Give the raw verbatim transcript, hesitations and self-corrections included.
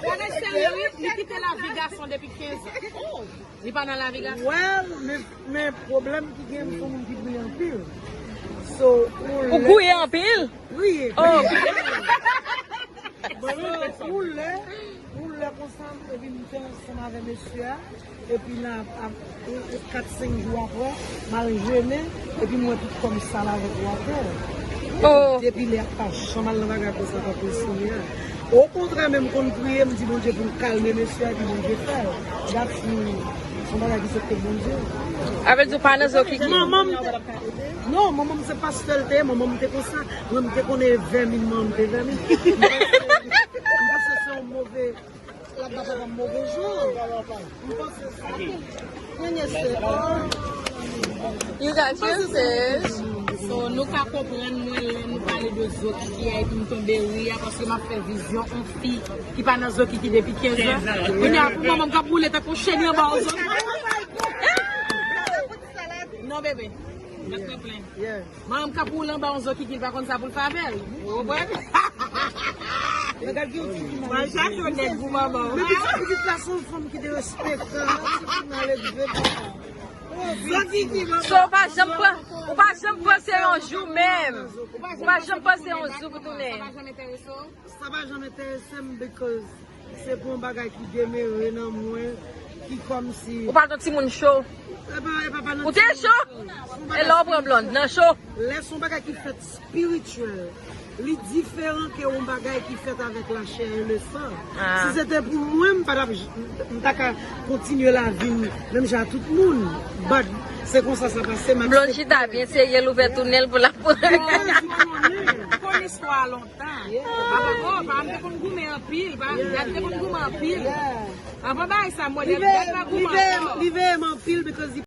Gade sèl yo, wi, li kite lavi gason depi kenz an. Li pa nan lavi gason. Well, men, men pwoblèm ki gen, m se yon moun ki priye anpil. So, ou Ou lè gouye anpil? Priye, Oh. priye. So, ou lè, ou lè konsa, epi m te ansanm avè mesye a, epi nan ap, kat, senk jou apre, m al jene, epi m wè tout kòm sal avèk watè. Oh. Depi lè a, m pa janm al nan bagay konsa tankou Senyè a. Okontrè, menm m konn priye, m di Bondye pou l kalme mesye a, epi Bondye fè l. That's me. Se yon bagay ki sot kot Bondye. Sa vle di w pa nan zo ki ki? Manman m te, non, manman m se pastè l te ye, manman m te konsa. Mwen, m te konnen vèmin, manman m te vèmin. M panse, m panse se yon move, l ap ba papa m move jan. M panse sa. Kwenye se, oh. You got your sis. So, nou ka konprann mwen lè nou pale de zo kiki a epi m tonbe ri a, paske m ap fè vizyon yon fi ki pa nan zo kiki depi kenz an. Kounye a, pou manman m k ap boule tankou chen anba yon zo. Non, bebe. M ap pran plen. Yeah. Manman m k ap woule anba yon zo kiki, l pa konn sa pou l fè avè l. Ou konprann? Men gad gen yon ti ki mal. Mwen chache yon nèg pou manman w. Men pitit, pitit la se yon fanm ki derespektan, ti ki mal elve, papa. Zo kiki, manman. So, ou pa janm pran, ou pa janm panse yon jou menm. Ou pa janm panse yon jou pou tounen. Sa pa janm enterese w? Sa pa janm enterese m because se pou yon bagay ki demere nan mwen, ki kòmsi Ou pa t yon timoun cho? E pa, e pa, pa nan Ou te timoun cho? Cho. Se yon E bagay lè w pran blond, spirityèl. Nan cho? Lè se yon bagay ki fèt spirityèl, li diferan ke yon bagay ki fèt avèk lachè e le san. Ah. Si se te pou mwen, m pa t ap j-, m ta ka kontinye lavi m menm jan a tout moun. But se konsa sa pase, m aksepte. Blond chita byen serye, l ouvè tou nen l pou l ap pran. Because you konnen. Konn istwa a lontan. Yeah. Papa, oh, papa m te konn goumen anpil, papa m te konn goumen anpil. Yeah. Anvan bagay sa, modèl Li veye, gad pa li goumen veye, ankò. Li veye m anpil because li